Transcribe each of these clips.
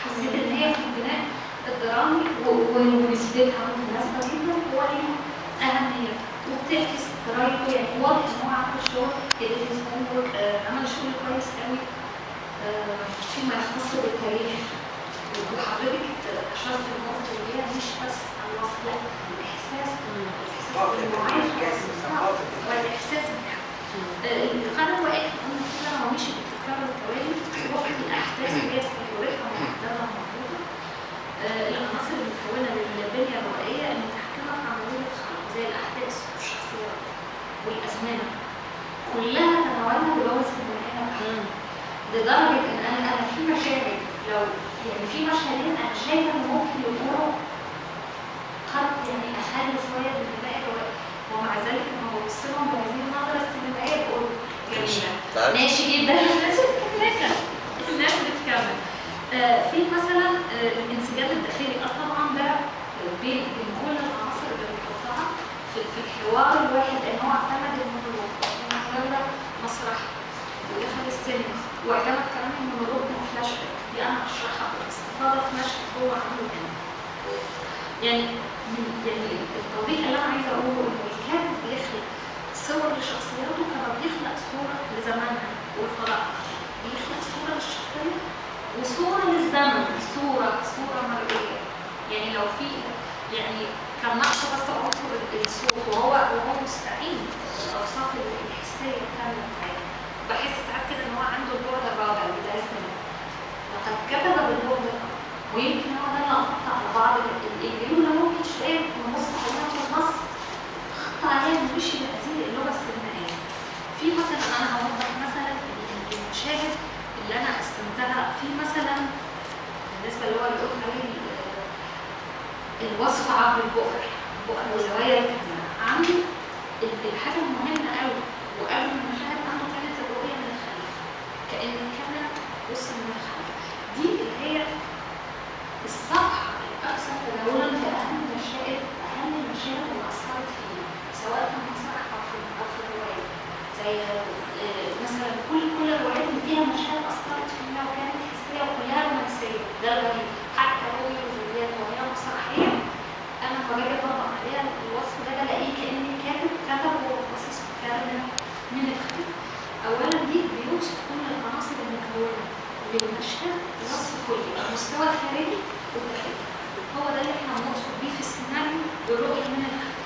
حسيت ان هي في البناء الدرامي ونسبتها متناسبة جدا وليها اهمية وبتعكس درايته. يعني واضح ان هو عمل شغل، عمل شغل كويس قوي فيما يختص بالتاريخ. وحضرتك اشرت النقطة اللي هي مش بس الوصف، لا الاحساس، الاحساس بالمعايشه والاحساس بالحق. القناة الروائيه قلنا فيها هو مشي بالتكرار والتوالي وفق الاحداث اللي هي سيرتها محددة وموجودة. العناصر المكونة للبنيه الروائيه المتحكمه في عملية خلق زي الاحداث والشخصيات والازمنه كلها تناولها بلغه سينمائية بحته، لدرجة ان انا في مشاهد، لو يعني في مشهدين انا شايفه ان ممكن يكونوا قد يعني اخلوا شوية بالبناء الروائي، ومع ذلك لما ببص لهم بهذه النظرة السينمائية بقول جميلة ماشي جدا. الناس بتكمل، الناس بتكمل. في مثلا الانسجام الداخلي، طبعا ده بين كل العناصر اللي بنحطها في الحوار الواحد، لان هو اعتمد المونولوج من مسرح ودخل السينما، واعتمد كمان المونولوج من فلاش باك، دي انا هشرحها باستفاضة في مشهد هو عامله هنا. يعني التوضيح اللي انا عايزه اقوله انه الكاتب بيخلق صور لشخصياته كما بيخلق صوره لزمانها والفضاء، بيخلق صوره للشخصية وصوره للزمن، صوره مرئية. يعني لو في يعني كان ناقصه بس عنصر الصوت، وهو مستعين بالاوصاف الحسية الكاملة بتاعتها. بحس ساعات كده ان هو عنده البعد الرابع بتاع السينما، لقد كتب بالبعد الرابع، ويمكن هو ده اللي قطع على بعض الجيول اللي ممكن شوية نبص عليها في النص، قطع عليها انه مشي بهذه اللغة السينمائية. في مثلا انا هوضح مثلا المشاهد اللي انا قسمتها، في مثلا بالنسبة اللي هو اللي قلت عليه الوصف عبر البؤر، البؤر وزوايا الكاميرا. عنده الحاجة المهمة قوي وقبل المشاهد عنده كانت الرؤية من الخلف، كأن الكاميرا بص من الخلف، دي اللي هي الصفحة الاكثر تداولا في اهم المشاهد، اهم المشاهد اللي اثرت فينا سواء في المسرح او في الرواية. زي مثلا كل الروايات اللي فيها مشاهد اثرت فينا وكانت حسية وكلها رومانسية، ده الغريب. حتى روميو وجولييت وهي مسرحية انا لما باجي اطبق عليها الوصف ده بلاقيه كان الكاتب كتب وهو باصص بالكاميرا من الخلف. اولا دي بيوصف كل العناصر المكونة للمشهد وصف كلي على المستوى الخارجي والداخلي، هو ده اللي احنا بنقصد بيه في السيناريو بالرؤية من الخلف.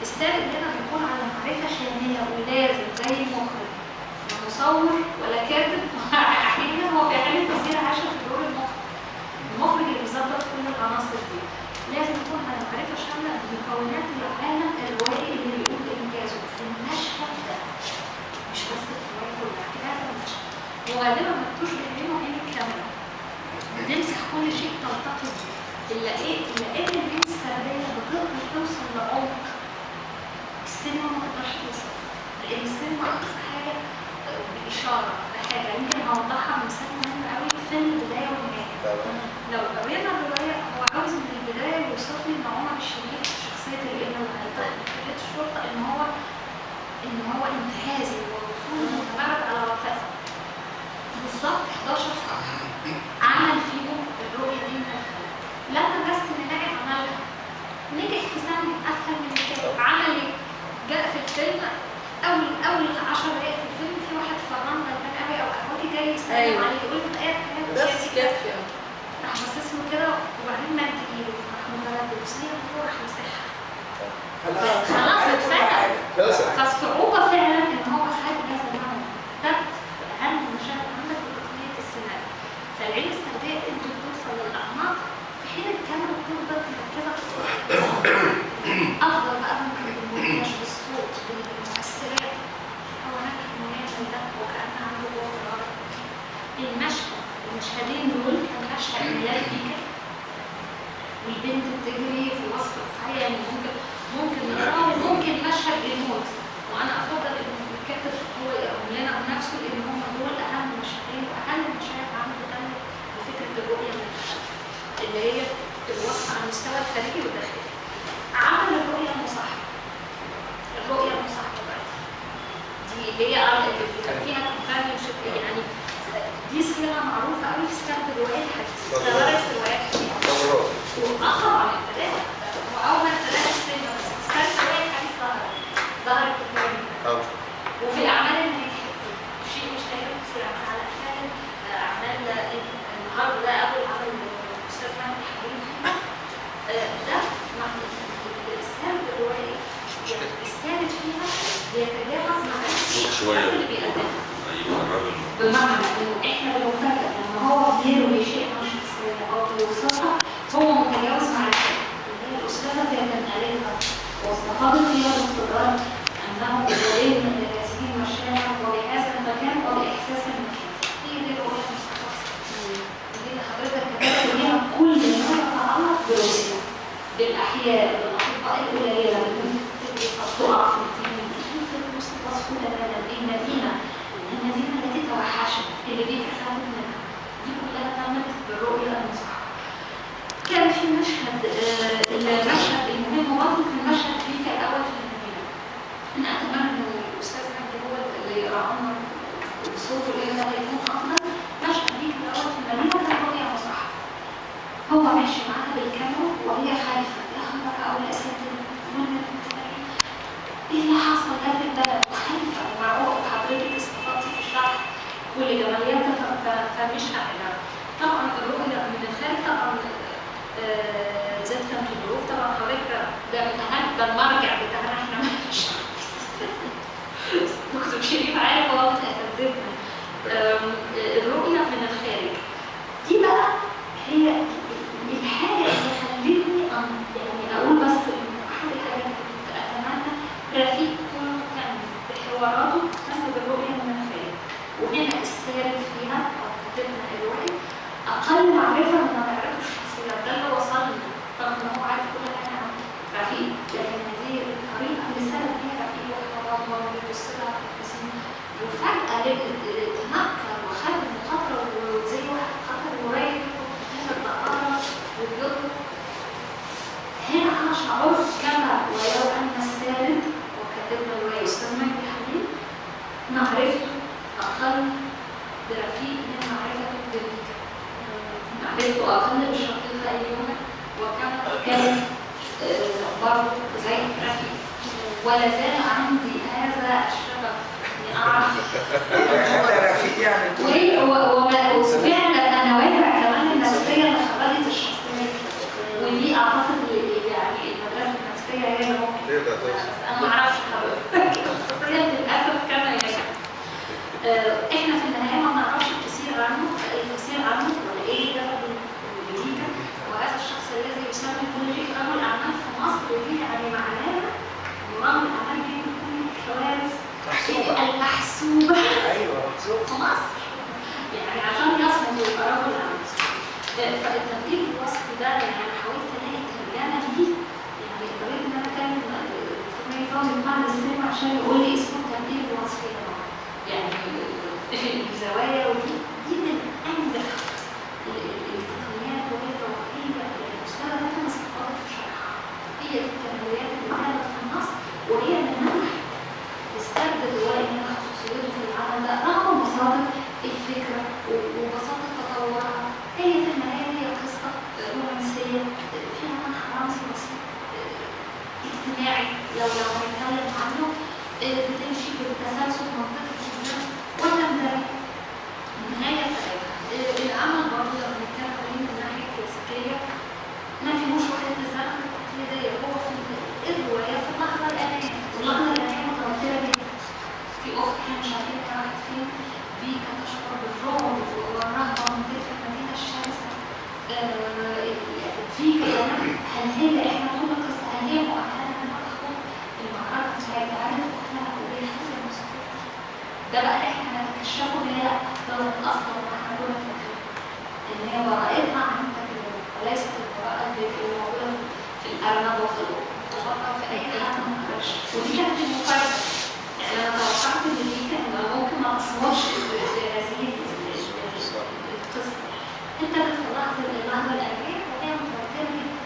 السارد هنا بيكون على معرفة شاملة ولازم زي المخرج، لا مصور ولا كاتب. احيانا هو في حاله كثيرة عايشه في دور المخرج، المخرج اللي بيظبط كل العناصر دي لازم يكون على معرفة شاملة بمكونات العالم الروائي اللي بيقوم بانجازه في المشهد ده، مش بس في الرواية كلها، في هذا المشهد. وغالبا ما بتشبه عينه عين الكاميرا، بتمسح كل شيء تلتقي بيه، الا ايه؟ الا ان العين السردية بتقدر توصل لعمق السينما ما تقدرش توصل، لان السينما اقصى حاجة باشارة بحاجة. يمكن هوضحها بمثال مهم قوي، فيلم البداية والنهاية. لو قرينا الرواية هو عاوز من البداية يوصف لي ان عمر الشريف شخصية الابن اللي هيلتحق بكلية الشرطة ان هو انتهازي ووصول متمرد على واقعه. بالظبط 11 صفحة عمل فيهم الرؤية دي من الخلف. لما بس النهاية عملها نجح في سنة اسهل من كده. عمل ايه؟ جاء في الفيلم اول 10 دقائق في الفيلم في واحد فران غلبان قوي او قهوجي جاي يسلم عليه يقول له ايه بس كافيه، راح باصص له كده وبعدين مد ايده راح متردد وسيب هو راح مسحها خلاص اتفهم. فالصعوبه فعلا ان هو خد هذا المعنى كتبت في اهم المشاهد عندك بتقنية السيناريو. فالعين السردية قدرت توصل للاعماق في حين الكاميرا بتفضل مركزه في الصوت. افضل بقى ممكن بالمونتاج بالصوت بالمؤثرات، هو نجح انه يعمل ده وكأن عنده بعد رابع. المشهدين دول كان مشهد ميلاد بيكا والبنت بتجري في وصف القرية، يعني ممكن نقراه، وممكن مشهد الموت، وانا افضل ان الكاتب هو يقرا لنا بنفسه لان هم دول اهم مشهدين واهم مشاهد عنده تمت بفكره الرؤية من الخلف اللي هي الوصف على المستوى الخارجي والداخلي. عمل الرؤية المصاحبة، الرؤية المصاحبة بقى دي اللي هي اللي فيها companionship، يعني دي صيغة معروفة قوي في السرد الروائي الحديث. شوية اللي بيقدمها. ايوه الراجل. بمعنى انه احنا بنفاجئ لما هو بيروي شيء عن شخصية او بيوصفها هو متجاوز مع الشيء. اللي هي الاستاذة كانت قالتها واستفاضت فيها باستمرار انه قريب من هذه المشاعر وبهذا المكان وباحساس المكان. هي دي الرؤية المستقبلية اللي حضرتك كتبت بيها كل ما يتعلق بروسيا، بالاحياء، بالاطباء القليلة اللي ممكن تقع في الدين، في وصفه تماما، المدينة التي توحشت اللي بيتخاف منها، دي كلها تمت بالرؤية المصححه. كان في مشهد، المشهد المهم برضه كان مشهد فيكا الاول في المدينة. انا اتمنى ان الاستاذ مجدي هو اللي يقرا لنا بصوته لان ده هيكون افضل. مشهد فيكا الاول في المدينة كان رؤية مصححه. هو ماشي معاها بالكاميرا وهي خايفة، يا خبر اقول اساتذة ايه اللي حصل ده في البلد، وخايفة ومرعوبه. وحضرتك استفدتي في الشرح كل جمالياتها فمش هقدر. طبعا الرؤية من الخارج طبعا زاد كانت الظروف طبعا حضرتك ده من اهم، ده المرجع بتاعنا احنا مش دكتور شريف عارف هو من اساتذتنا. الرؤية من الخارج دي بقى هي الحاجة اللي خلتني يعني اقول بس انه احد الحاجات اللي كنت اتمنى رفيق كله كان بحواراته كان بالرؤية من الخارج، وهنا السارد فيها او كاتبنا الوعي اقل معرفة مما تعرفه الشخصيات، ده اللي وصلنا رغم ان هو عارف كل حاجة عن رفيق، لكن هذه الطريقة اللي سرد بيها رفيق وحواراته وهو بيبص لها في التسليم، وفجاة تنكر وخد المخاطرة وزي واحد خطر ورايح الدقاره وبيطلب. هنا انا شعرت كما ولو ان السارد وكاتبنا الرواية استاذ مجدي حليم معرفته اقل برفيق من معرفته بفيكا، معرفته اقل بالشقيقه اليونا، وكانت برضه زي رفيق، ولا زال عندي هذا الشغف اني اعرف رفيق يعني. وفعلا انا وافع كمان النفسية اللي خرجت الشخصية، ودي اعتقد يعني المدرسة النفسية هي اللي ممكن، بس انا ما اعرفش حضرتك الشخصية للاسف كما يجب. احنا في النهاية ما بنعرفش الكثير عنه، ولا ايه جذب بفيكا، وهذا الشخص الذي يسمي كل شيء رجل اعمال في مصر دي يعني معناها رجل اعمال بيعمل كل الكوارث المحسوبه. ايوه محسوبة في مصر يعني عشان يصمد ويبقى رجل اعمال. فالترتيب الوصفي ده يعني انا حاولت الاقي ترجمه ليه، يعني اضطريت ان انا اكلم الدكتور مي فوزي بتاع السينما عشان يقول لي اسمه الترتيب الوصفي يا جماعة. يعني الزوايا ودي دي من انجح التقنيات وهي رهيبة، يعني الاستاذة فاطمة استفادت في شرحها. هي دي التمريات اللي اتعملت في النص وهي اللي منحت السرد الروائي من خصوصيته في العمل ده رغم بساطة الفكرة وبساطة تطورها. هي في النهاية هي قصة رومانسية فيها منحى رمزي بسيط اجتماعي لو هنتكلم عنه، بتمشي بتسلسل منطقي جدا وتنتهي النهاية بتاعتها. العمل برضه لو هنتكلم عليه من الناحية الكلاسيكية ما فيهوش وحده الزمن التقليدية، هو في الرواية في اللحظة الانية، واللحظة الانية متوترة جدا. في اخت احنا مش عارفين هي راحت فين، فيكا تشعر بالرعب والرهبة من تلك المدينة الشرسة. فيكا هل هي احنا طول القصة هل هي مؤهلة انها تخوض المعركة بتاعت عائلة اختها وهي خايفة من الصفوف دي؟ ده بقى اللي احنا هنتكشفه ان هي طلعت اصلا ما احنا كنا فاكرين ان هي براءتها عن التجربة وليست البراءة اللي موجودة في الارنب وفي البقرة وفي اي حد ما خرجش. ودي كانت المفاجاة، يعني انا توقعت ان فيكا ممكن ما تصمدش في هذه القصة. ابتدت في اللحظة الانية وهي متوترة جدا،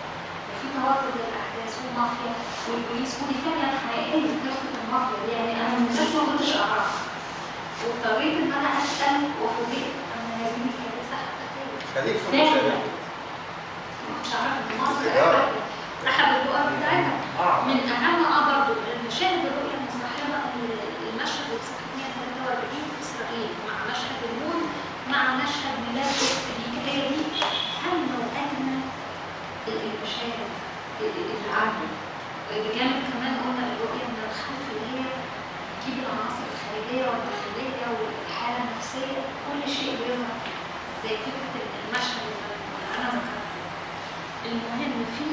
وفي توتر للاحداث والمافيا والبوليس، ودي فعلا حقيقية كارثة المافيا دي، يعني انا من الناس ما كنتش اعرفها واضطريت ان انا اسال وفوجئت ان هذه الكارثة حقيقية. فعلا ما كنتش اعرف ان مصر احد الرؤى بتاعتها. من اهم برضه المشاهد الرؤية المصاحبة المشهد اللي في صفحة 143 في اسرائيل مع مشهد الموت مع مشهد ميلاد فيكا، هي دي اهم واجمل المشاهد اللي عنده. بجانب كمان قلنا الرؤية من الخلف اللي هي تجيب العناصر الخارجية. المهم في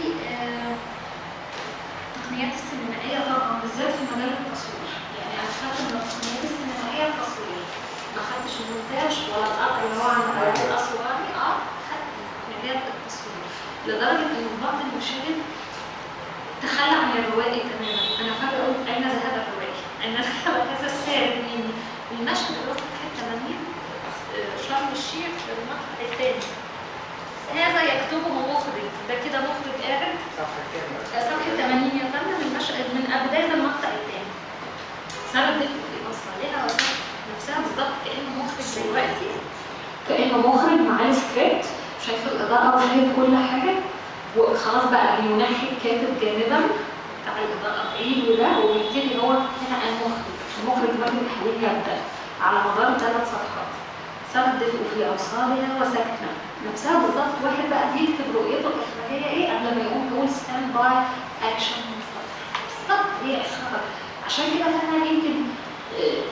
التقنيات السينمائية طبعا بالذات في مجال التصوير. يعني انا خدت من التقنيات السينمائية التصوير، ما خدتش المونتاج ولا القطع اللي هو عند علاء الاسواني. خدت مجال التصوير لدرجة ان بعض المشاهد تخلى عن الروائي تماما. انا فجاة قلت اين ذهب الروائي؟ اين ذهب هذا السارد مني؟ المشهد اللي هو صفحة 80 شرم الشيخ المقطع الثاني، هذا يكتبه مخرج، ده كده مخرج قاعد. صفحة كام؟ صفحة 80 يا فندم، المشهد من بداية المقطع الثاني. سارة الدفء في أوصالها وسارة نفسها بالظبط كأنه مخرج دلوقتي، كأنه مخرج معاه سكريبت، شايف الإضاءة وشايف كل حاجة، وخلاص بقى بينحي الكاتب جانبا بتاع الإضاءة بعيد وده، وبيبتدي هو هنا المخرج مجدي الحليم يبدأ على مدار 3 صفحات. سارة الدفء في أوصالها وسكنة نفسها بالظبط، واحد بقى بيكتب رؤيته الإخراجية إيه قبل ما يقوم يقول stand by action بالظبط هي إخراج. عشان كده فعلا يمكن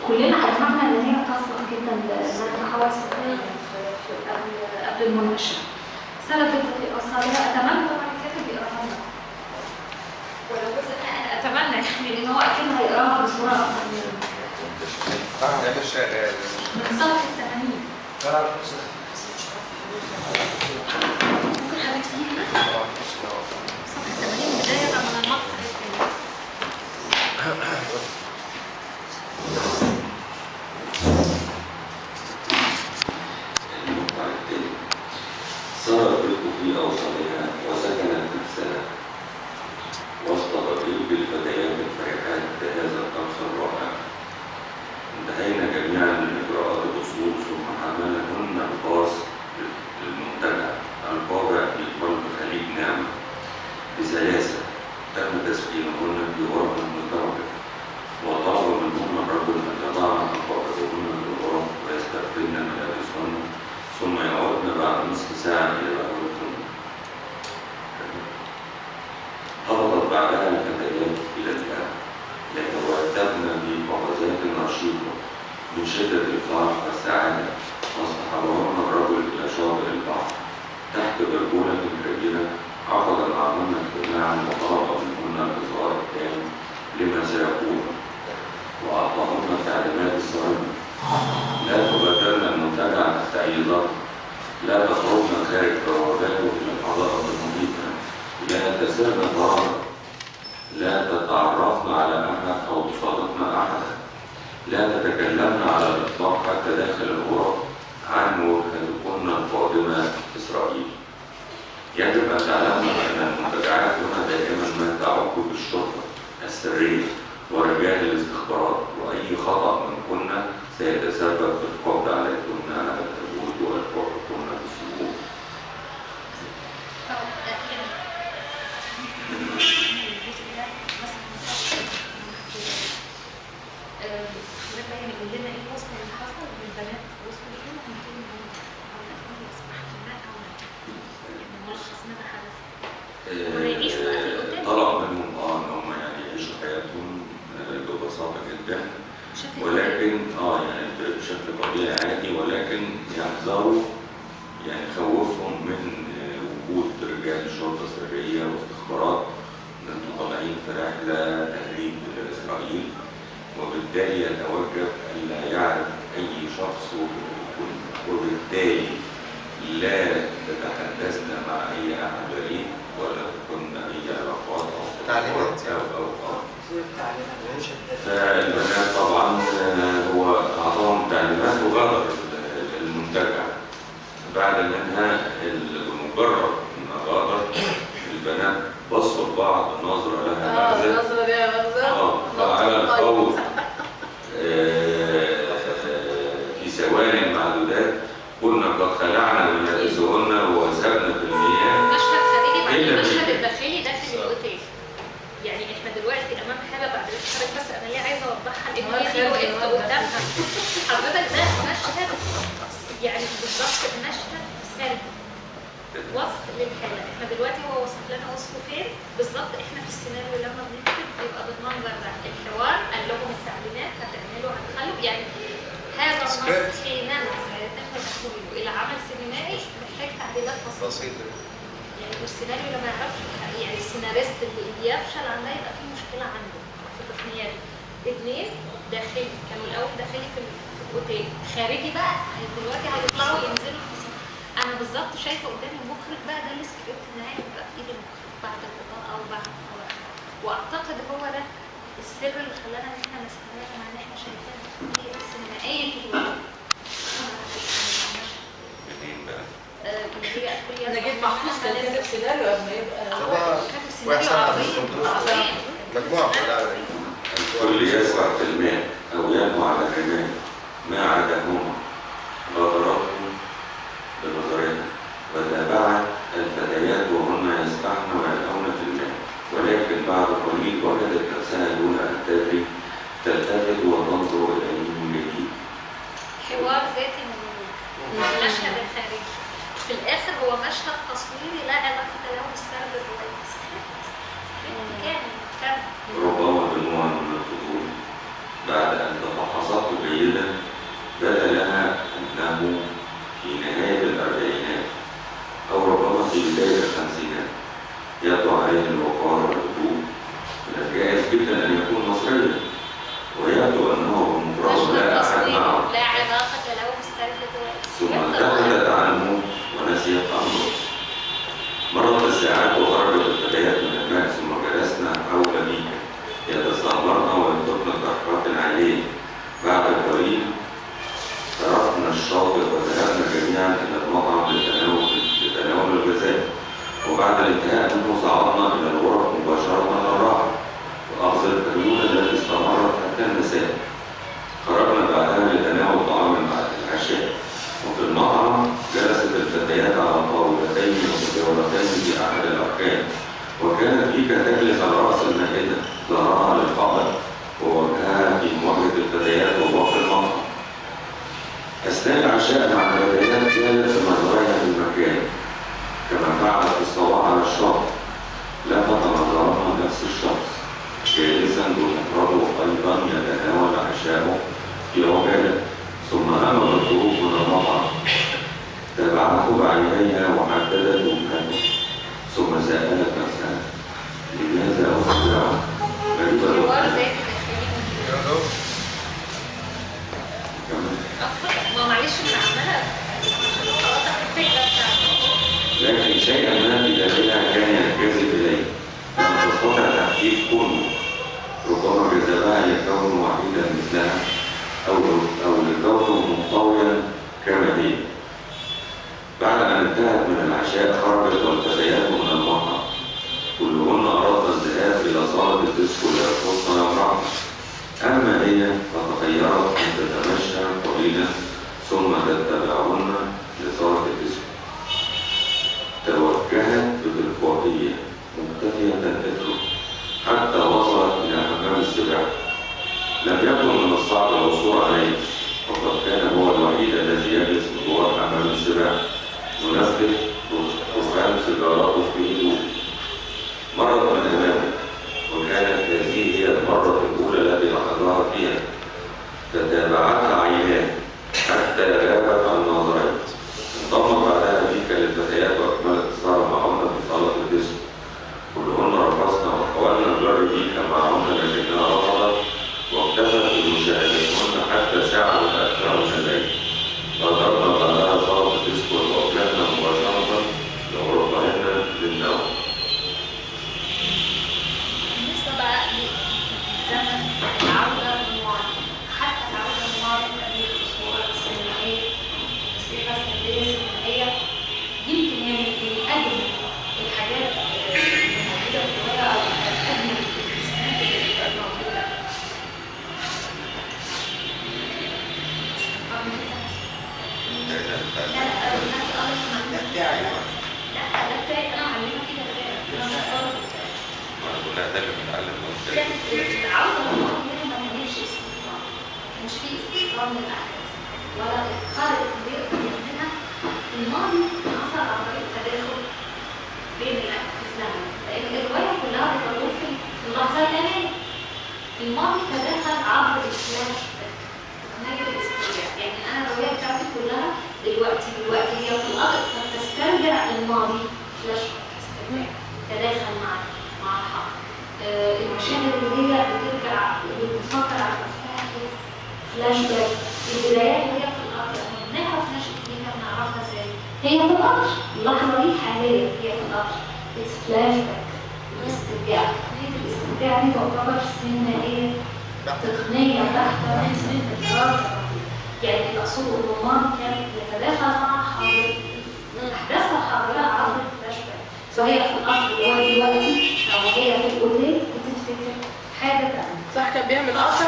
كلنا أجمعنا إن هي تصلح جدا لمجد حواس في قبل المناقشة. سارة الدفء في أوصالها، أتمنى طبعا الكاتب يقراها لنا، ولو جزء أتمنى يعني إن هو أكيد هيقراها بصورة أفضل من ده مش شغال من صفحة 80. ممكن حضرتك تيجي هنا؟ صفحة 80 بداية من المقطع الثاني. المقطع الثاني. سار الريح في أوصالها وسكنت نفسها وسط ضجيج الفتيات الفرحات بهذا الطقس الرائع. انتهينا جميعا من إجراءات الأصول، ثم حملهن الباص للمنتجع القابع في قلب خليج نعمة بسلاسة. تم تسكينهن في غرف مزدوجة، وطلب منهن الرجل أن يضعن حقائبهن في الغرف ويستقبلن ملابسهن، ثم يعودن بعد نصف ساعة إلى غرفهن. هبطت بعدها الفتيات إلى الباب ليترتبن في قفزات رشيقة من شدة الفرح والسعادة، واصطحبهن الرجل إلى شاطئ البحر تحت برجولة كبيرة. عقد معهن اجتماعا وطلب منهن الإصغاء التام لما سيقول، وأعطاهن التعليمات الصارمة: لا تغادرن المنتجع تحت أي ظرف، لا تخرجن خارج بواباته إلى الحدائق المحيطة، لا تسرن فرارا، لا تتعرفن على أحد أو تصادقن أحدا، لا تتكلمن على الإطلاق حتى داخل الغرف عن وجهتكن القادمة إسرائيل. يجب أن تعلموا أن المنتجعات هنا دائما ما تعق بالشرطة السرية ورجال الاستخبارات، وأي خطأ منكن سيتسبب في القبض عليكن على التابوت وإلقائكن في السجون. حضرتك بقى يعني قول لنا ايه الوصف اللي حصل والبنات وصلوا فين وهنبتدي اصبح في الماء او يعني ملخص ماذا حدث؟ وهيعيشوا بقى في الاوتيل؟ طلب منهم ان هم يعني يعيشوا حياتهم ببساطة جدا، ولكن يعني بشكل طبيعي عادي، ولكن يحذروا يعني خوفهم من وجود رجال شرطه سرية واستخبارات، ان انتوا طالعين في رحله تهريب لاسرائيل، وبالتالي يتوجب ألا يعرف أي شخص وجودكن، وبالتالي لا تتحدثن مع أي أحد غريب ولا تكن أي علاقات أو تعليمات أو أو فالبنات طبعا هو أعطاهم تعليمات وغادر المنتجع. بعد منها بمجرد ما غادر البنات بصوا لبعض نظرة لها مغزى. نظرة لها مغزى. فعلى الفور في ثواني معدودات كنا قد خلعنا ملابسهن وذهبنا في المياه. مشهد خارجي بعد المشهد الداخلي داخل الاوتيل. يعني احنا دلوقتي امام حاله بعد حضرتك، بس انا ليه عايزه اوضحها لان هي دي وقفت قدامها. حضرتك ده مشهد يعني بالظبط مشهد سردي وصف للحالة. احنا دلوقتي هو وصف لنا وصفه فين بالظبط. احنا في السيناريو لما بنكتب بيبقى بالمنظر ده، الحوار قال لهم التعليمات هتعملوا هتخلوا، يعني هذا النص حينما سيتم تحويله الى عمل سينمائي محتاج تعديلات بسيطة. يعني والسيناريو لما يعرفش، يعني السيناريست اللي يفشل عندها يبقى في مشكلة عنده في تقنياته. اثنين داخلي، كانوا الاول داخلي في الاوتيل، خارجي بقى دلوقتي هيطلعوا ينزلوا البسين. انا بالظبط شايفه قدامي المخرج بقى، ده السكريبت النهائي بيبقى في ايد المخرج بعد الاضاءة وبعد، واعتقد هو ده السر اللي خلانا ان احنا نستمر مع ان احنا شايفين سينمائية الوقت. منين بقى؟ نجيب محفوظ كان كاتب سيناريو قبل ما يبقى كاتب سيناريو عظيم عظيم. مجموعة كلها الكل يسبح في الماء أو ينهو على الرمال ما عداهما. غادرته بنظرها وتابعت الفتيات وهن يسبحن ويلهون في الماء، ولكن بعد قليل وجدت نفسها دون أن تدري تلتفت وتنظر إليه من جديد. حوار ذاتي من المشهد الخارجي في الآخر هو مشهد تصويري لا علاقة له بالسرد الروائي، script كامل مكتمل. ربما بنوع من الفضول بعد أن تفحصته جيدا بدا لها أنه في نهاية الأربعينات أو ربما في بداية الخمسينات، يبدو عليه الوقار والهدوء، من الجائز جدا أن يكون مصريا، ويبدو أنه بمفرده لا أحد معه. لا علاقة له بالسرد الروائي. ثم التفتت عنه ونسيت أمره. مرت الساعات وخرجت الفتيات من الماء، ثم جلسنا حول ميكا يتسامرن وينطقن بأحراف عالية. بعد قليل تركنا الشاطئ وذهبنا جميعا إلى المطعم لتناول الغذاء، وبعد الانتهاء منه صعدنا إلى الغرف مباشرة للراحة وأخذ القيلولة التي استمرت حتى المساء. خرجنا بعدها لتناول طعام العشاء، وفي المطعم جلست الفتيات على طاولتين متجاورتين في أحد الأركان، وكانت بيكا تجلس على رأس المائدة ظهرها للحائط ووجهها في مواجهة الفتيات وباقي المطعم. أثناء العشاء مع الفتيات كانت نظرها في المكان كما فعلت في الصباح على الشاطئ. لفت نظرها نفس الشخص جالسا بمفرده أيضا يتناول عشاءه في عجالة، ثم قام بالخروج من المطعم. تابعته بعينيها وحددت وجهته، ثم سألت نفسها لماذا أتبعه؟ غريبة. معلش انا عماله عشان اوضح الفكرة بتاعته. لكن شيئا ما في داخلها كان ينجذب اليه، لم تستطع تحديد كونه، ربما جذبها لكونه وحيدا مثلها أو لكونه منطويا كما هي. بعد أن انتهت من العشاء خرجت والفتيات من المطعم، كلهن أردن الذهاب إلى صالة الديسكو ليرقصن ويمرحن. أما هي فتخيرت أن تتمشى قليلا ثم تتبعهن لصالة الديسكو. توجهت بتلقائية مختفية إثره حتى وصلت إلى حمام السباحة. لم يكن من الصعب العثور عليه، وقد كان هو الوحيد الذي يجلس بجوار حمام السباحة ينفذ دخان سيجارته في هدوء. مرت من أمامه، وكانت هذه هي المرة الأولى التي لاحظها فيها. فتابعتها عيناه حتى غابت عن نظريه. انضمت بعدها بيكا للفتيات وأكملت السهرة معهن في صالة الديسكو. كلهن رقصن وحاولنا نجر بيكا معهن لكنها رفضت واكتفت بمشاهدتهن حتى ساعة متأخرة من الليل. غادرنا بعدها صالة الديسكو وتوجهنا مباشرة لغرفهن للنوم. بالنسبة بقى لزمن العودة للماضي، حتى العودة للماضي هذه الصورة السينمائية، الصيغة السردية السينمائية يمكن هي من أجمل الحاجات اللي موجودة في الرواية أو أجمل الرسومات اللي موجودة. لا لا ده بتاعي. لا ده بتاعي أنا معلمة كده، أنا مش غلط. لا ده اللي بنتعلم. كانت العودة للماضي هنا ما كانش استقرار، ما كانش فيه استقرار للأحداث ولا القارئ اللي يقدر يعملها. الماضي حصل عن طريق تداخل بين الأحداث في الزمن، لأن الرواية كلها بتدور في اللحظة الآنية. الماضي تداخل عبر الفلاش باك، تقنية الاسترجاع. يعني أنا الرواية بتاعتي كلها دلوقتي هي في الأرض، فبتسترجع الماضي فلاش باك. الاسترجاع، تداخل مع الحاضر. المشاهد اللي هي بترجع بتفكر على اختها فلاش باك، البدايات اللي هي في القطر، احنا بنعرف نشأة فيها، بنعرفها ازاي؟ هي في القطر، اللحظة دي حاليا هي في القطر، it's flashback، الاسترجاع. تقنية الاسترجاع دي تعتبر سينمائية، تقنية بحتة من سنة الدراسة. يعني اللي أقصده إن الماضي كان يتداخل مع الحاضر، أحداثها الحاضرة عبر الفلاش باك، سواء هي في القطر اللي هو دلوقتي أو هي في الأوتيل بتفتكر حاجة تانية. صح، كان بيعمل قطع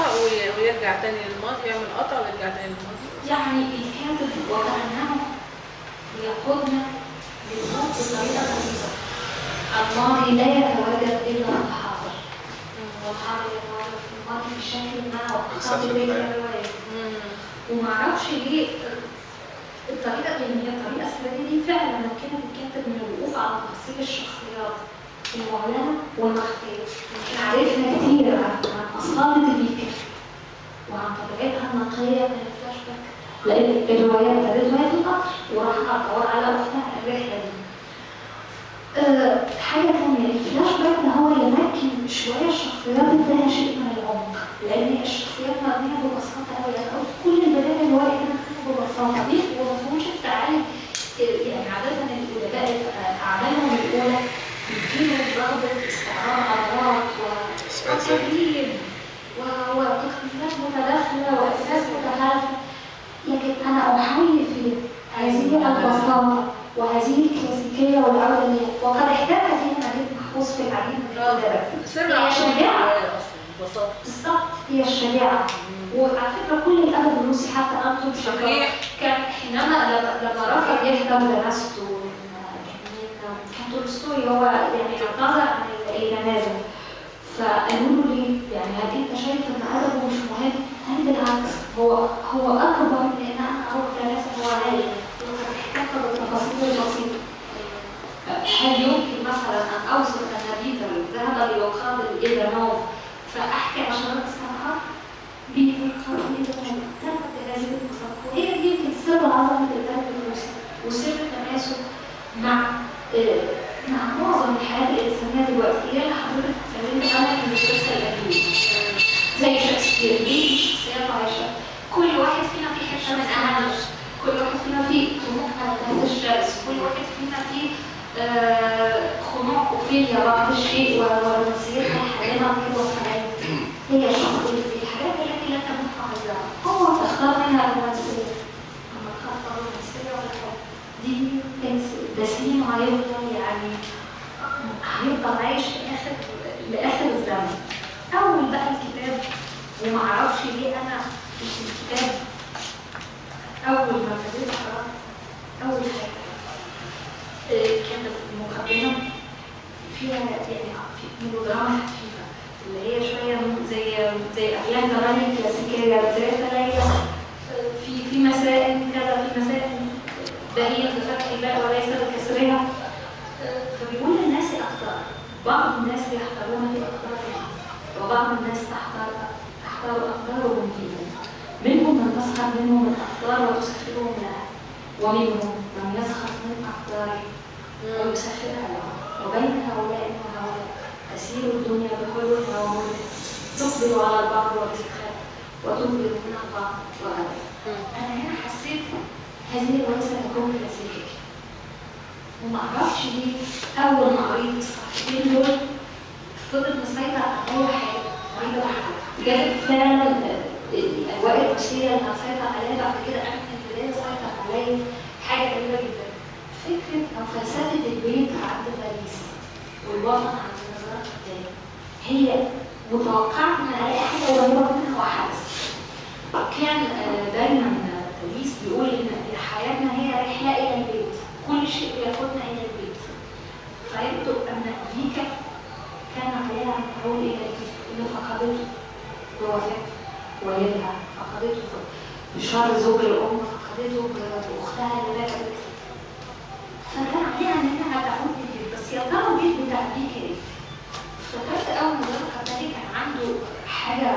ويرجع تاني للماضي، يعمل قطع ويرجع تاني للماضي. يعني الكاتب وكأنه يقودنا للموت بطريقة غريبة. الماضي لا يتواجد إلا في الحاضر، والحاضر يتواجد في الماضي بشكل ما وخاطر الرواية. ومعرفش ليه الطريقة، يعني هي الطريقة السردية دي فعلا ممكنة الكاتب من الوقوف على تفاصيل الشخصيات المعلنة والمخفية. عرفنا كتير عن أصالة فيكا وعن طبيعتها النقية من الفلاش باك، لأن الرواية ابتدت وهي في القطر وراح تدور على أختها الرحلة دي. حاجة تانية، الفلاش باك ده هو اللي مكن شوية الشخصيات اداها شيء من العمق، لأن الشخصيات مبنية ببساطة أوي. يعني كل البداية الرواية هنا ببساطة، ليه؟ ومفهومش التعالي. يعني عادة الأدباء أعمالهم الأولى بيديهم رغبة استعراض عضلات وتدريب وتقنيات متداخلة وإحساس متخالفة، لكن أنا أحيي في هذه البساطة وهذه الكلاسيكية والعودة ليها، وقد احتفى فيها نجيب محفوظ في العديد من الكتابات. هي شجاعة بالضبط، هي الشجاعة. وعلى فكرة كل الأدب الروسي حتى أنتون تشيخوف كان حينما لما رفض يحضر جنازته، كان تولستوي هو يعني اعتذر عن الجنازة، فقالوا له ليه؟ يعني هل أنت شايف إن أدبه مش مهم؟ قال بالعكس، هو أكبر من إن أنا أروح جنازة، هو عالي. وقد احتفى بالتفاصيل البسيطة. هل يمكن مثلا أن أوصف أن بيتر ذهب ليقابل إيفانوف فأحكي عشرات الصفحات؟ بيتر قابل إيفانوف، تمت بهذه البساطة، وهي دي يمكن سر عظمة الأدب الروسي وسر التماسك مع معظم الحياة الإنسانية دلوقتي. هي اللي حضرتك اتكلمت عنها في المدرسة القديمة زي شكسبير، ليه شخصيات عايشة؟ كل واحد فينا في حتة من أهله، كل واحد فينا فيه طموح على تحت الشمس، كل واحد فينا فيه خنوع وفيليا بعض الشيء ورومانسيتها الحالمة غير واقعية. هي الشخصية الحاجات التي لا تموت عايزاها، هو اختار منها الرومانسية، أما اختار الرومانسية ولا الحب دي تسليم هيفضل، يعني هيفضل عايش لآخر الزمن. أول بقى الكتاب، ومعرفش ليه أنا الكتاب أول ما ابتديت أقرأ أول حاجة كانت المقدمة فيها يعني في ميلودراما خفيفة اللي هي شوية زي أفلام زمان الكلاسيكية، زي خلايا في مسائل كذا، في مسائل بهية بفتح الباء وليس بكسرها. فبيقول للناس أقدار، بعض الناس يحتارون في أقدارهم وبعض الناس تحتار أقدارهم فيهم، منهم من تسخر منهم الأقدار وتسخرهم لها، ومنهم من يسخر من أقداره ويسخرها له، وبين هؤلاء وهؤلاء تسير الدنيا بحلوها ومرها، تقبل على البعض وبسخاء وتقبل من البعض وغدا. أنا هنا حسيت هذه الرواية ستكون كلاسيكية، ومعرفش ليه أول ما قريت الصفحتين دول فضل مسيطر عليا حاجة غريبة جابت فعلا الأجواء الروسية اللي هتسيطر عليها بعد كده. أنا من البداية سيطر عليا حاجة غريبة جدا، فكرة أو فلسفة البيت عند باريس والوطن عند نزار قباني. هي متوقعة إن ألاقي حاجة قريبة منها وحدث. كان دايما باريس بيقول إن حياتنا هي رحلة إلى البيت، كل شيء بياخدنا إلى البيت. فيبدو أن فيكا كان عليها أن تعود إلى البيت اللي فقدته بوفاة والدها، فقدته بشر زوج الأم، فقدته بأختها اللي ماتت. فكان عليها إن هي تعود للبيت، بس يا ترى البيت بتاع فيكا إيه؟ افتكرت أول ما نزار قباني كان عنده حاجة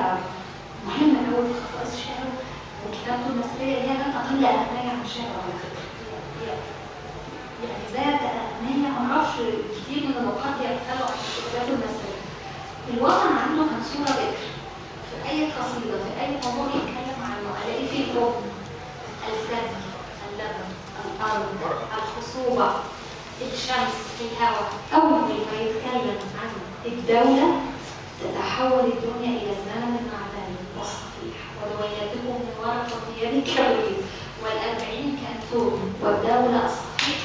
مهمة أوي في خصائص شعره وكتابته المصرية، اللي هي لا تقل أهمية عن شعره على فكرة. يعني ذات أهمية، معرفش كتير كتير من النقاد يغفلوا عن الشغلات المثلية. الوطن عنده كان صورة بكر في أي قصيدة، في أي موضوع يتكلم عنه ألاقي فيه الأم، الثدي، اللبن، الأرض، الخصوبة، الشمس، الهواء. أول ما يتكلم عن الدولة تتحول الدنيا إلى الزمن المعدني والصفيح، ودوياتكم من ورقة يد كبريت، والأربعين كانتون، والدولة الصفيح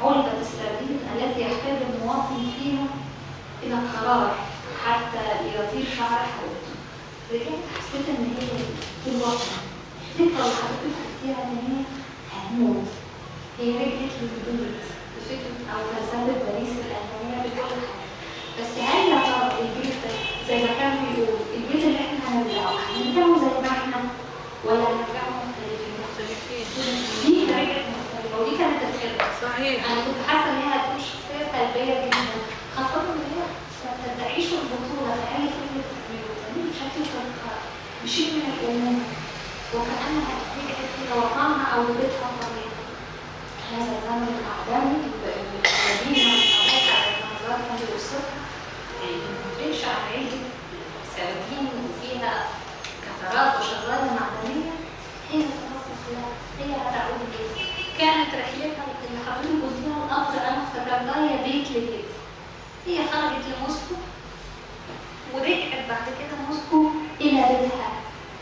علبة السردين التي يحتاج المواطن فيها إلى قرار حتى يطير شعر حوته. رجعت حسيت إن هي الوطن، الفكرة اللي حضرتك قلتيها إن هي هتموت، هي رجعت للبيت بفكرة أو فلسفة باريس الألمانية بكل حاجة. بس هل يا ترى البيت ده زي ما كان بيقول البيت اللي احنا هنرجعه هنرجعه زي ما احنا ولا هنرجعه مختلفين؟ مختلفين. دي رجعت مختلفة ودي كانت الخدعة. صحيح. أنا كنت حاسة إن هي هتكون شخصية سلبية جدا، خاصة إن هي ما بتدعيش البطولة في أي فيلم بتعمله، بتعمله بشكل تلقائي بشيء من الأمومة، وكأنها رجعت إلى وطنها أو لبيتها الطبيعي. هذا الزمن الأعدمي المدينة أو المنظر كان بيوصفها ما تفرقش عن عيلة سردين وفيها كثرات وشظايا معدنية. هي تصبح لها، هي هتعود ليه. كانت رحلتها اللي حضرتك قلتيها القطر أنا افتكرتها هي بيت لبيت. هي خرجت لموسكو ورجعت بعد كده موسكو إلى بيتها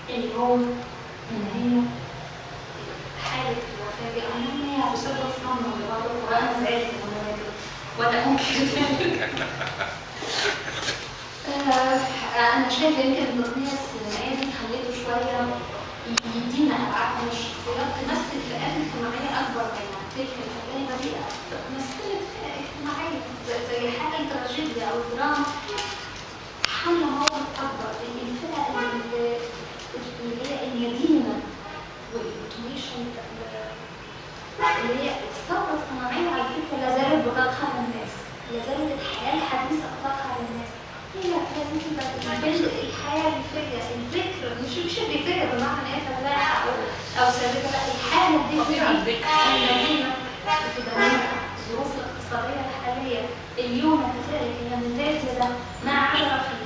اللي هو إن هي حالة الوفاة دي، أو إن هي هتصبح صنم لبعض القراء. أنا زعلت من ماتت ولا ممكن ذلك. أنا شايفة يمكن التقنية السينمائية دي خليته شوية يدينا أبعاد من الشخصيات تمثل فئات اجتماعية أكبر منها. تلك الفتاة البريئة مثلت فئة اجتماعية زي حالة تراجيديا أو دراما حاملة موقف أكبر. الفئة اللي هي اليتيمة والأوتوميشن اللي هي الثورة الصناعية على فكرة لا زالت بتقهر الناس، لا زالت الحياة الحديثة بتقهر الناس. هي لازم الحياة الريفية، البكر مش الريفية بمعنى إن هي فلاحة أو ساذجة، لا الحالة الذكرية المدينة بتدمرها الظروف الاقتصادية الحالية. اليوم كذلك هي مثال لده. ما عدا رفيق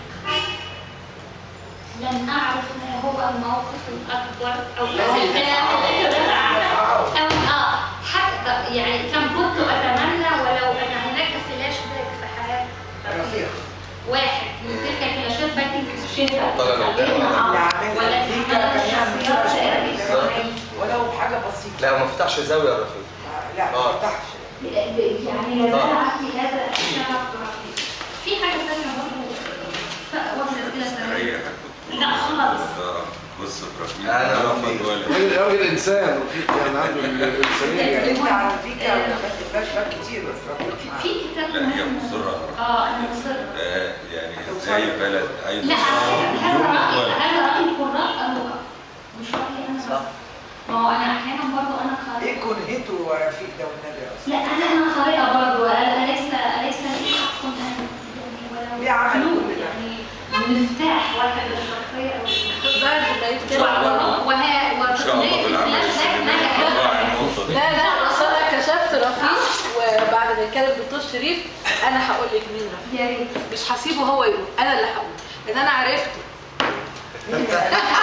لم أعرف ما هو الموقف الأكبر أو أو حتى يعني كم كنت أتمنى ولو أن هناك فلاش باك في حياة رفيق واحد من تلك الفلاشات باك اكتشفها ولا ولو بحاجة بسيطة. لا ما فتحش زاوية يا رفيق. لا ما فتحش يعني لا زال عندي هذا الشغف برفيق. في حاجة ثانية برضه واحدة كده سريعة. لا خالص. بص رفيق انا راجل انسان، رفيق يعني عنده الانسانية. انت على فكرة عملت فلاش باك كتير بس رفيق في كتاب. لا هي مصرة. انا مصرة. يعني ازاي بلد عايزه. لا هذا راي القراء او مش رايي انا بس. ما هو انا احيانا برضه انا قارئه. ايه كنهته رفيق ده والنبي اصلا؟ لا انا قارئه برضه، اليس لي حق ان يعني ولو يعني مفتاح واحد للشخصية او وتقنية الفلاش باك نجحت. لا لا اصل انا كشفت رفيق، وبعد ما يتكلم الدكتور شريف انا هقول لك مين رفيق. يا ريت. مش هسيبه هو يقول، انا اللي هقول لان انا عرفته. انت عرفته.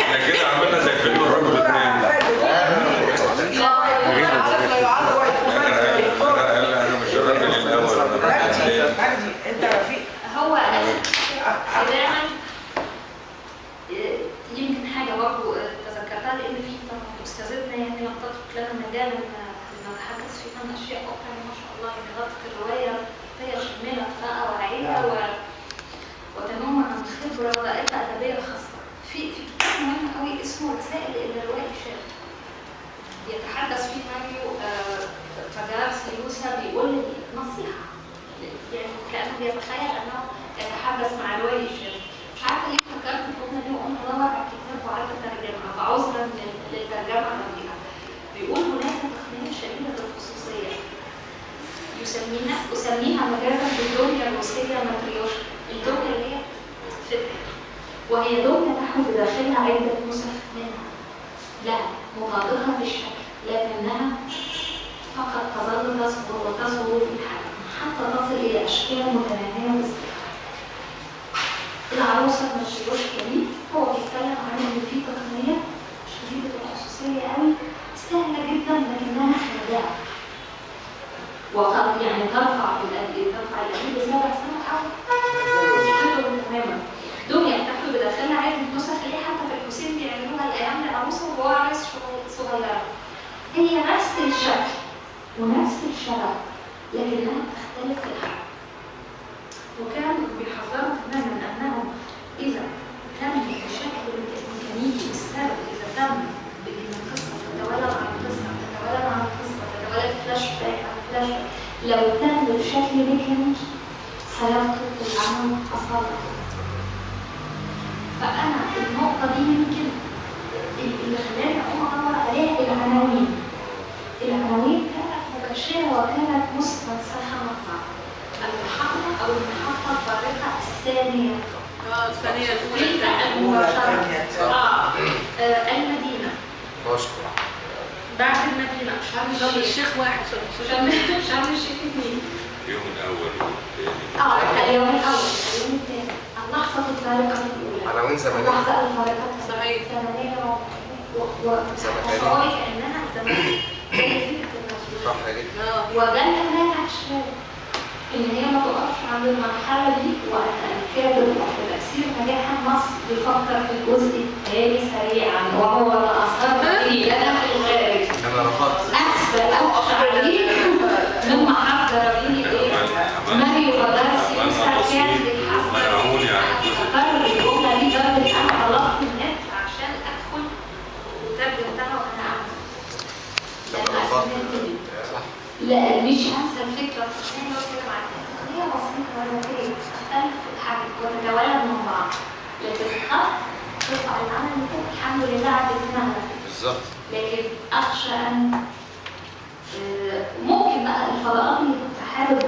احنا كده عملنا زي فيلم الرجل اثنين. انا مش الراجل الاول، انا الراجل الثاني. مجدي انت رفيق. هو دايما يمكن حاجة برضه تذكرتها لان في طبعا استاذتنا يعني لم تترك لنا مجالا نتحدث فيه عن اشياء اخرى ما شاء الله. يعني غطت الرواية هي شاملة قراءة واعية وتنم عن خبره ورائحة ادبية خاصة. في كتاب مهم قوي اسمه رسائل الى روائي شاب، يتحدث فيه ماريو فاجارس يوسا، بيقول نصيحة يعني كانه بيتخيل انه يتحدث مع روائي شاب. مش عارفه ليه فكرت الجملة دي وقمت ادور على الكتاب وقعدت اترجمها، فعذرا للترجمة الرديئة. بيقول هناك تقنية شديدة الخصوصية اسميها مجازا بالدنيا الروسية ماتريوشكا، الدنيا اللي هي بتتفتح، وهي دنيا تحوي بداخلها عده نسخ منها لها متعارضه. متطابقة في الشكل، لكنها فقط تظل تصغر وتصغر في الحجم حتى تصل إلى أشكال متناهية وصغيرة. العروسة الماتريوشكا دي هو بيتكلم عن إن في تقنية شديدة الخصوصية قوي، سهلة جدا لكنها خادعة. وقد يعني ترفع الأديب 7 سنوات أو تماما. دمية بتاخده بداخلها عادي، النسخ اللي حتى في الحسين بيعملوها الأيام للعروسة وهو عريس صغيرة. هي نفس الشكل ونفس الشبه لكنها تختلف في الحجم. وكانوا بيحذروا تماما أنهم إذا تم بشكل ميكانيكي السرد، إذا تم بأن القصة تتوالد عن قصة تتوالد عن قصة تتوالد فلاش باك عن فلاش باك، لو تم بشكل ميكانيكي سيفقد العمل أصالته. فأنا النقطة دي يمكن اللي خلاني أقوم أدور عليها العناوين. العناوين كانت مباشرة وكانت مستنسخة مع المحطة أو المحطة الفارقة الثانية. الثانية الأولى المباشرة. المدينة. بعد المدينة شرم الشيخ 1، شرم الشيخ 2. اليوم الأول والثاني. اليوم الأول، اليوم الثاني، اللحظة الفارقة الأولى. عناوين زمنية. اللحظة الفارقة صحيح. زمنية وشعوري كأنها زمنية. صح جدا. وده اللي أخشى إن هي ما تقفش عند المرحلة دي، وأن الكاتب وتأثير نجاح النص بيفكر في الجزء التالي سريعا، وهو ما أثر فيه أنا في الخارج. أنا رفضت. أخشى عليه مما حذر به إيه؟ ماريو بادارسي كان بيحذر. أكرر الجملة دي لدرجة أنا طلبت النت عشان أدخل وترجمتها وأنا قاعدة. لا مش هنسى الفكرة التقنية اللي هو اتكلم عنها، التقنية بسيطة وذكية تختلف في الحجم وتتولد من بعض، لكن الخط ترفع العمل لفوق الحمد لله عدت لنا. بالظبط. لكن أخشى أن ممكن بقى الفضاءات اللي كنت حابب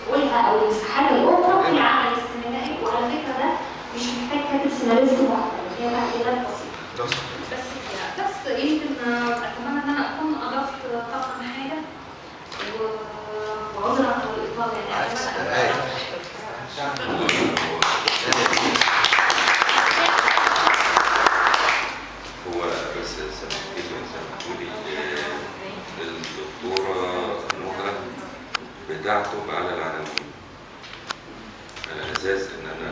تقولها أو المساحات الأخرى في العمل السينمائي، وعلى فكرة ده مش محتاج كاتب سيناريست محترف، هي تعديلات بسيطة. بس كده، بس يمكن أتمنى إن أنا أكون أضفت طبعا حاجة. وعذرا على الإطالة يعني. هو بس سمحتولي الدكتورة نهى بتعتب على العناوين على أساس إن أنا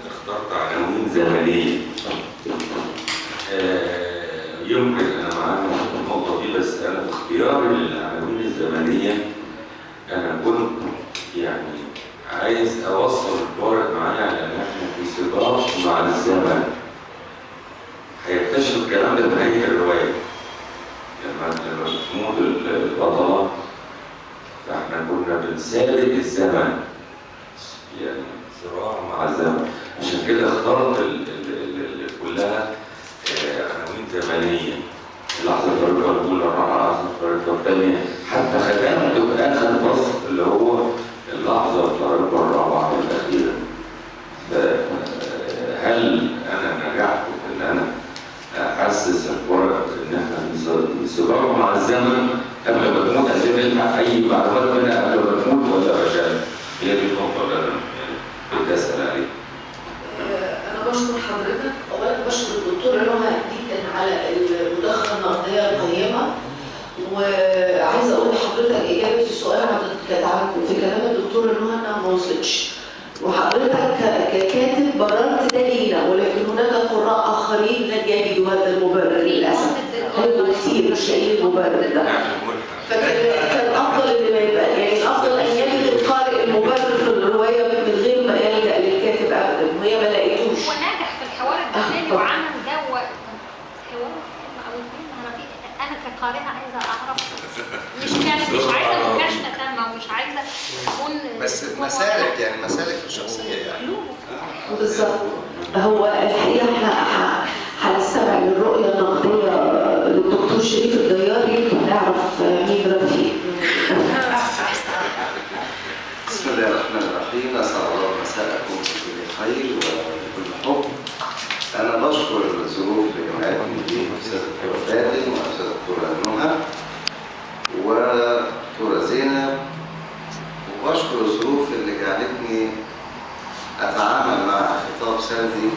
اخترت عناوين زمنية. يمكن أنا معاك في النقطة دي، بس أنا في اختياري للعناوين الزمنية أنا كنت يعني عايز أوصل القارئ معايا على إن إحنا في سباق مع الزمن. هيكتشف الكلام ده في نهاية الرواية. لما تموت البطلة فإحنا كنا بنسابق الزمن، يعني صراع مع الزمن. عشان كده اخترت كلها عناوين زمنية. اللحظة الفارقة الأولى، الرابعة، اللحظة الفارقة الثانية، حتى ختمت بآخر فصل اللي هو اللحظة الفارقة الرابعة والأخيرة. هل أنا نجحت في إن أنا أحسس القارئ إن إحنا في سباق مع الزمن قبل ما تموت عشان نلحق أي معلومات منها قبل ما تموت ولا فشلت؟ هي دي النقطة اللي أنا يعني كنت أسأل عليها. أنا بشكر حضرتك، أولاً بشكر الدكتورة نهى جداً على المداخلة النقدية القيمة، وعايزة أقول لحضرتك إجابة السؤال في كلام الدكتورة نهى إنها ما وصلتش، وحضرتك ككاتب بررت ده لينا، ولكن هناك قراء آخرين لن يجدوا هذا المبرر للأسف، هيبقوا كتير مش لاقيين المبرر ده. فكان الأفضل إن ما يبقى، يعني الأفضل أن يجد القارئ المبرر في الرواية من غير ما يلجأ للكاتب أبداً، وهي ما لقيتوش. هو ناجح في الحوار الداخلي وعمل جو حوار كلمة أو اتنين مع رفيق. أنا كقارئة عايزة أعرف، مش عايزة مكاشفة تامة ومش عايزة أكون بس مسالك، يعني مسالك في الشخصية يعني. بالظبط. هو الحقيقة احنا هنستمع للرؤية النقدية للدكتور شريف الديار، يمكن نعرف مين رفيق. بسم الله الرحمن الرحيم، أسعد الله مساءكم بكل خير وبكل حب. أنا بشكر الظروف اللي جمعتني دي، الأستاذة الدكتورة فاتن والأستاذة الدكتورة نهى والدكتورة زينب، وبشكر الظروف اللي جعلتني أتعامل مع خطاب سردي